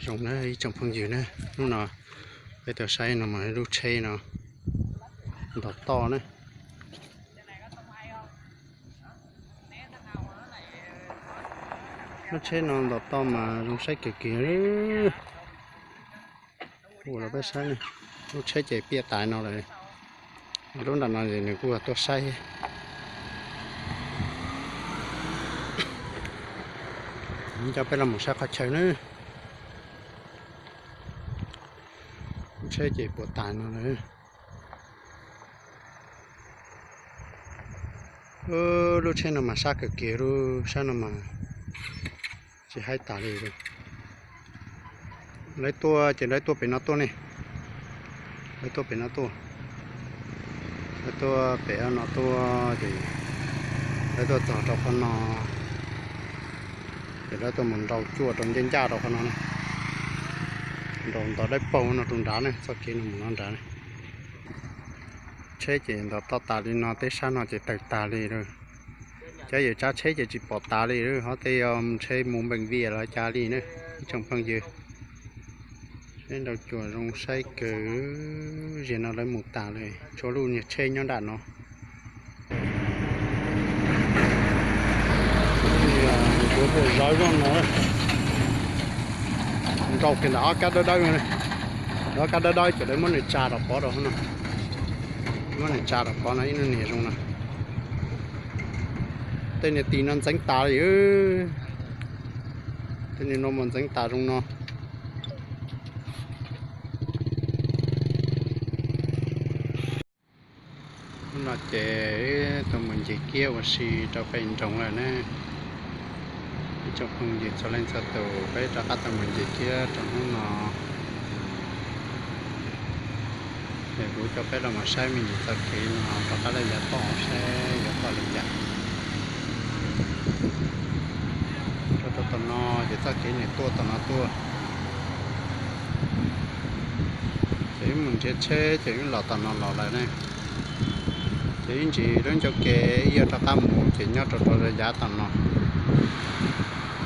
Zoo na ib tsoom phooj ywg na, hnub no peb tuaj saib no mas lub tsheb no ntog toj na. Lub tsheb no ntog toj mas zoo saib kawg kiag. Ua rau peb saib ne, lub tsheb ces piam tas no lawm. Lub nram no es nws kuj tuaj saib. Coj peb los mus saib qhov chaw na. Lub tsheb ces puas tas no lawm. Lub tsheb no mas sab kawg kiag, lub sab no mas tsis haib tas li. Lawv tuaj ces lawv tuaj pem no tuaj ne. Lawv tuaj pem no tuaj. Lawv tuaj pem no tuaj ces lawv tuaj txog rau qhov no, ces lawv tuaj mus nrau cuaj rau ncaj ncaj rau qhov no, nrau ntov dawb paug no rau nrad ne, txoj kev no mus no nrad ne. Tsheb ces ntog toj tas li no, tej sab no ces tawg tas li lawm. Cov yawm tsav tsheb ces tsis pom tas li lawm, ho tej yog tsheb mus npeej vias los cas li na ib tsoom phooj ywg. Seb nrau cuam zoo saib kawg, ziag no lawv mus tas lawm, tshuav lub niag tsheb nyob nram no. Kuv pom zov zoj no, nrau kiag ntawm ob kab dawb dawb, ob kab dawb dawb ces lawv muab nws tsa rau pov rau no, muab nws tsa rau pov no ib lub niag zoo no. Tej niag tis no ntxeev tas li, tej niag no mas ntxeev tas zoo no. Hnub no ces wb tuaj mus ncig kiab ua si rau pem nroog lawm ne. Ib tsoom phooj ywg txhua leej txhua tus, peb rov qab tuaj mus ncig kiab rau hnub no. Es kuv coj peb los mus saib me nyuam txoj kev no rov qab lawm yav toj saib yuav toj li cas. Rau rau tom no ces txoj kev nws tuaj tom no tuaj. Ces wb mus nrhiav tsheb ces wb los tom no los lawm ne. Ces ib ntsis lub ncauj ke ib yam rov qab mus ces nyob rau rau yav tom no.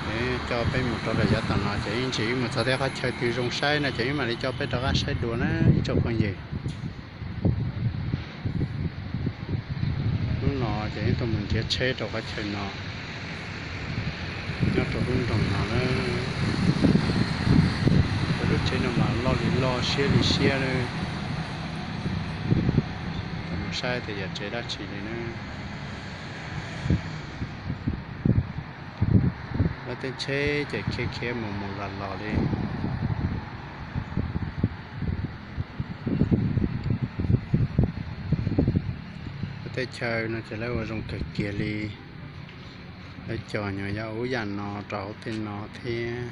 Ces coj peb mus rau rau yav tom no ces ib ntsis wb mus txog tej qhov chaw twg zoo saib no ces wb mam li coj peb rov qab saib dua na ib tsoom phooj ywg. Hnub no ces wb tuaj mus nrhiav tsheb rau qhov chaw no, nyob rau lub nroog no na. Lub tsheb no mas loj li loj siab li siab lawm. Mus saib tias yog tsheb dab tsi li na. Lawv tej tsheb ces khiav khiav mus mus los los li. Lawv tej chaw no ces lawv ua zoo kawg kiag li. Lawv cog nyuam yaus ub yam no rau hauv tej no thiab.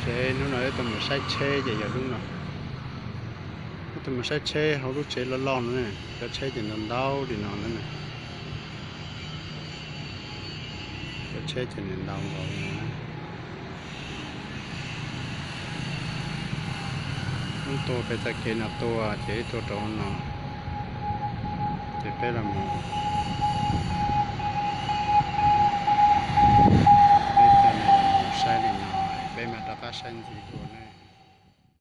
Ces hnub no wb tuaj mus saib tsheb ces yog lub no. Wb tuaj mus saib tsheb hauv lub tsev loj loj no ne, cov tsheb ces ntau ntau li no na. Cov tsheb ces nws ntau nkaus li no. Wb tuaj pem txoj kev no tuaj ces wb tuaj rau no, ces peb los mus, peb coj nej los mus saib li no, peb mam rov qab saib ntxiv dua na.